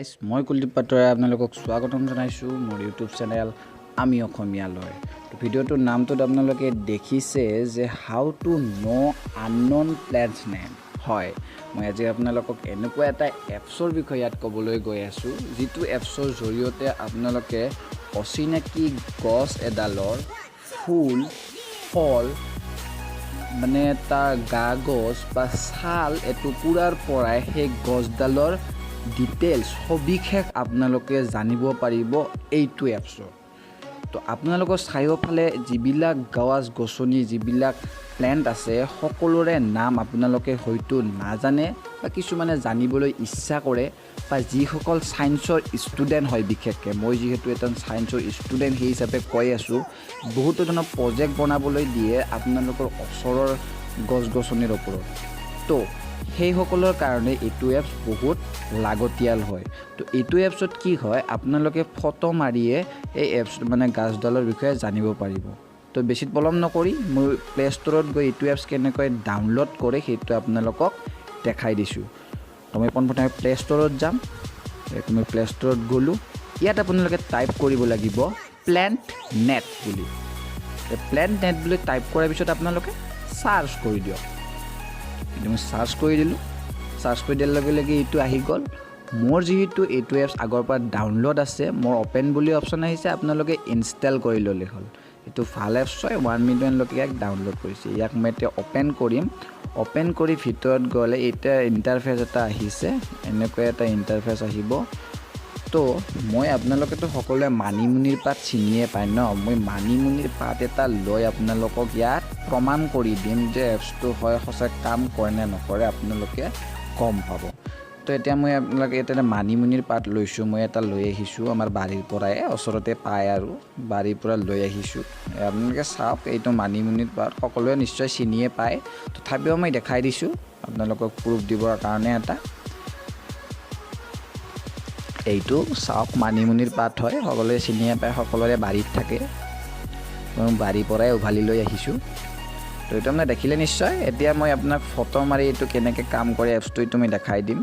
Guys, মই কুলদীপ পাটোৱাৰী আপোনালোকক স্বাগতম জনাইছোঁ মোৰ ইউটিউব চেনেল আমি অসমীয়ালৈ। তো ভিডিঅ'টোৰ নামটোত আপোনালোকে দেখিছে যে "How to know unknown plants name"। হয়, মই আজি আপোনালোকক এনেকুৱা এটা এপছৰ বিষয়ে ইয়াত ক'বলৈ গৈ আছোঁ, যিটো এপছৰ জৰিয়তে আপোনালোকে অচিনাকি গছ এডালৰ ফুল, ফল, মানে তাৰ গা গছ বা ছাল এটুকুৰাৰ পৰাই সেই গছডালৰ ডিটেইলছ, সবিশেষ আপোনালোকে জানিব পাৰিব এইটো এপছত। তো আপোনালোকৰ চাৰিওফালে যিবিলাক গছ গছনি, যিবিলাক প্লেণ্ট আছে, সকলোৰে নাম আপোনালোকে হয়তো নাজানে বা কিছুমানে জানিবলৈ ইচ্ছা কৰে বা যিসকল ছায়েন্সৰ ষ্টুডেণ্ট হয়, বিশেষকৈ মই যিহেতু এজন ছায়েন্সৰ ষ্টুডেণ্ট, সেই হিচাপে কৈ আছোঁ, বহুতো ধৰণৰ প্ৰজেক্ট বনাবলৈ দিয়ে আপোনালোকৰ ওচৰৰ গছ গছনিৰ ওপৰত। তো সেইসকলৰ কাৰণে এইটো এপছ বহুত লাগতিয়াল হয়। তো এইটো এপছত কি হয়, আপোনালোকে ফটো মাৰিয়ে এই এপছ মানে গাছডালৰ বিষয়ে জানিব পাৰিব। তো বেছি পলম নকৰি মই প্লে ষ্ট'ৰত গৈ এইটো এপছ কেনেকৈ ডাউনলোড কৰে, সেইটো আপোনালোকক দেখাই দিছোঁ। তো মই পোনপ্ৰথমে প্লে ষ্ট'ৰত যাম। মই প্লে ষ্ট'ৰত গ'লোঁ। ইয়াত আপোনালোকে টাইপ কৰিব লাগিব প্লেণ্ট নেট বুলি। প্লেণ্ট নেট বুলি টাইপ কৰাৰ পিছত আপোনালোকে চাৰ্চ কৰি দিয়ক। এইটো মই চাৰ্চ কৰি দিলোঁ। চাৰ্চ কৰি দিয়াৰ লগে লগে এইটো আহি গ'ল। মোৰ যিহেতু এইটো এপছ আগৰ পৰা ডাউনলোড আছে, মোৰ অ'পেন বুলি অপশ্যন আহিছে। আপোনালোকে ইনষ্টল কৰি ল'লে হ'ল। এইটো ভাল এপছ হয়, 1 মিলিয়নলৈকে ইয়াক ডাউনলোড কৰিছে। ইয়াক মই এতিয়া অ'পেন কৰিম। অ'পেন কৰি ভিতৰত গ'লে এতিয়া ইণ্টাৰফেচ এটা আহিছে, এনেকুৱা এটা ইণ্টাৰফেচ আহিব। তো মই আপোনালোকেতো সকলোৱে মানিমুনিৰ পাত চিনিয়ে পায় ন? মই মানিমুনিৰ পাত এটা লৈ আপোনালোকক ইয়াত প্ৰমাণ কৰি দিম যে এপছটো হয় সঁচাই কাম কৰে নে নকৰে, আপোনালোকে গম পাব। তো এতিয়া মই আপোনালোকে এতিয়া মানিমুনিৰ পাত লৈছোঁ। মই এটা লৈ আহিছোঁ আমাৰ বাৰীৰ পৰাই, ওচৰতে পায় আৰু বাৰীৰ পৰা লৈ আহিছোঁ। আপোনালোকে চাওক, এইটো মানিমুনিৰ পাত, সকলোৱে নিশ্চয় চিনিয়ে পায়। তথাপিও মই দেখাই দিছোঁ আপোনালোকক প্ৰুফ দিবৰ কাৰণে এটা। এইটো চাওক, মানিমুনিৰ পাত হয়, সকলোৱে চিনিয়ে পায়, সকলোৰে বাৰীত থাকে। মই বাৰীৰ পৰাই উভালি লৈ আহিছোঁ। তো এইটো আপোনাৰ দেখিলে নিশ্চয়। এতিয়া মই আপোনাক ফটো মাৰি এইটো কেনেকৈ কাম কৰে এপছটো, এইটো মই দেখাই দিম।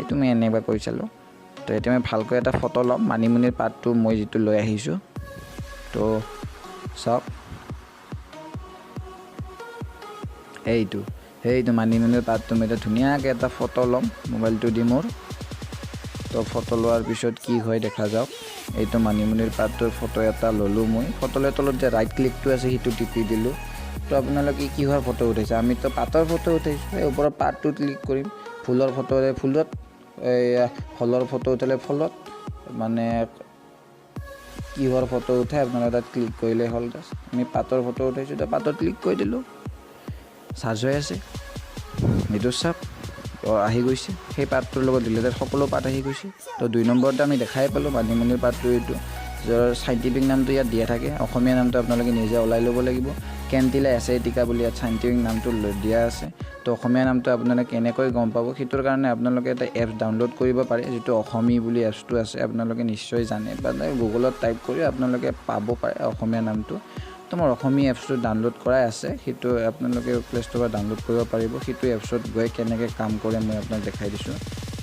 এইটো মই এনেকুৱা কৰি চালোঁ। তো এতিয়া মই ভালকৈ এটা ফটো ল'ম মানিমুনিৰ পাতটো মই যিটো লৈ আহিছোঁ। তো চাওক, সেইটো মানিমুনিৰ পাতটো মই এতিয়া ধুনীয়াকৈ এটা ফটো ল'ম মোবাইলটো দি মোৰ। তো ফটো লোৱাৰ পিছত কি হয় দেখা যাওক। এইটো মানিমুনিৰ পাতটোৰ ফটো এটা ল'লোঁ মই। ফটো লৈ তলত যে ৰাইট ক্লিকটো আছে, সেইটো টিপি দিলোঁ। তো আপোনালোকে কিহৰ ফটো উঠাইছে? আমিতো পাতৰ ফটো উঠাইছোঁ, এই ওপৰৰ পাতটো ক্লিক কৰিম। ফুলৰ ফটো ফুলত, এইয়া ফলৰ ফটো উঠালে ফলত, মানে কিহৰ ফটো উঠাই আপোনালোকে তাত ক্লিক কৰিলেই হ'ল জাষ্ট। আমি পাতৰ ফটো উঠাইছোঁ, তো পাতত ক্লিক কৰি দিলোঁ। চাৰ্জ হৈ আছে। এইটো চাওক, আহি গৈছে। সেই পাতটোৰ লগত ৰিলেটেড সকলো পাত আহি গৈছে। তো 2 নম্বৰতে আমি দেখাই পালোঁ মানিমুনিৰ পাতটো। এইটো যাৰ চাইণ্টিফিক নামটো ইয়াত দিয়া থাকে, অসমীয়া নামটো আপোনালোকে নিজে ওলাই ল'ব লাগিব। কেণ্টিলা এচিয়াটিকা বুলি ইয়াত চাইণ্টিফিক নামটো দিয়া আছে। তো অসমীয়া নামটো আপোনালোকে কেনেকৈ গম পাব, সেইটোৰ কাৰণে আপোনালোকে এটা এপছ ডাউনলোড কৰিব পাৰে, যিটো অসমী বুলি এপছটো আছে। আপোনালোকে নিশ্চয় জানে বা গুগলত টাইপ কৰি আপোনালোকে পাব পাৰে অসমীয়া নামটো। তো মোৰ অসমীয়া এপছটো ডাউনলোড কৰাই আছে, সেইটো আপোনালোকে প্লে ষ্ট'ৰৰ পৰা ডাউনলোড কৰিব পাৰিব। সেইটো এপছত গৈ কেনেকৈ কাম কৰে মই আপোনাক দেখাই দিছোঁ।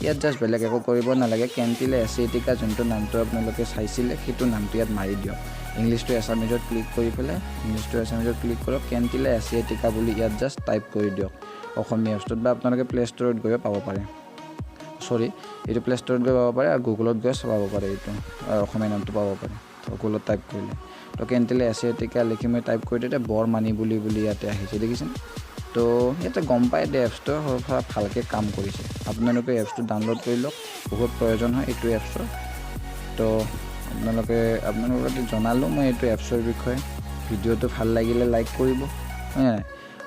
ইয়াত জাষ্ট বেলেগ একো কৰিব নালাগে। কেণ্টিলা এচিয়াটিকা যোনটো নামটো আপোনালোকে চাইছিলে, সেইটো নামটো ইয়াত মাৰি দিয়ক। ইংলিছটো এছামিজত ক্লিক কৰি পেলাই, ইংলিছটো এছামিজত ক্লিক কৰক। কেণ্টিলা এচিয়াটিকা বুলি ইয়াত জাষ্ট টাইপ কৰি দিয়ক অসমীয়া এপছটোত বা আপোনালোকে প্লে ষ্ট'ৰত গৈও পাব পাৰে। চৰি, এইটো প্লে ষ্ট'ৰত গৈ পাব পাৰে আৰু গুগলত গৈ চাব পাৰে, এইটো অসমীয়া নামটো পাব পাৰে গুগলত টাইপ কৰিলে। তো কেণ্টিলা এচিয়াটিকা লিখি মই টাইপ কৰি দিওঁতে বৰ মানি বুলি ইয়াতে আহিছে, দেখিছেনে? তো ইয়াতে গম পায় দে এপছটো ভালকৈ কাম কৰিছে। আপোনালোকে এপছটো ডাউনলোড কৰি লওক, বহুত প্ৰয়োজন হয় এইটো এপছৰ। তো আপোনালোকক জনালোঁ মই এইটো এপছৰ বিষয়ে। ভিডিঅ'টো ভাল লাগিলে লাইক কৰিব, হয় নাই?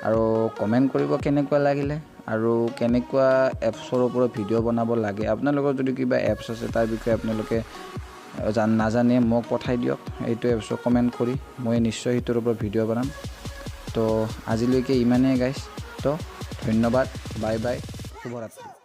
আৰু কমেণ্ট কৰিব কেনেকুৱা লাগিলে আৰু কেনেকুৱা এপছৰ ওপৰত ভিডিঅ' বনাব লাগে। আপোনালোকৰ যদি কিবা এপছ আছে, তাৰ বিষয়ে আপোনালোকে নাজানে, মোক পঠাই দিয়ক এইটো এপছক কমেণ্ট কৰি, মই নিশ্চয় সেইটোৰ ওপৰত ভিডিঅ' বনাম। তো আজিলৈকে ইমানেই গাইছ। তো ধন্যবাদ, বাই বাই, শুভৰাত্ৰি।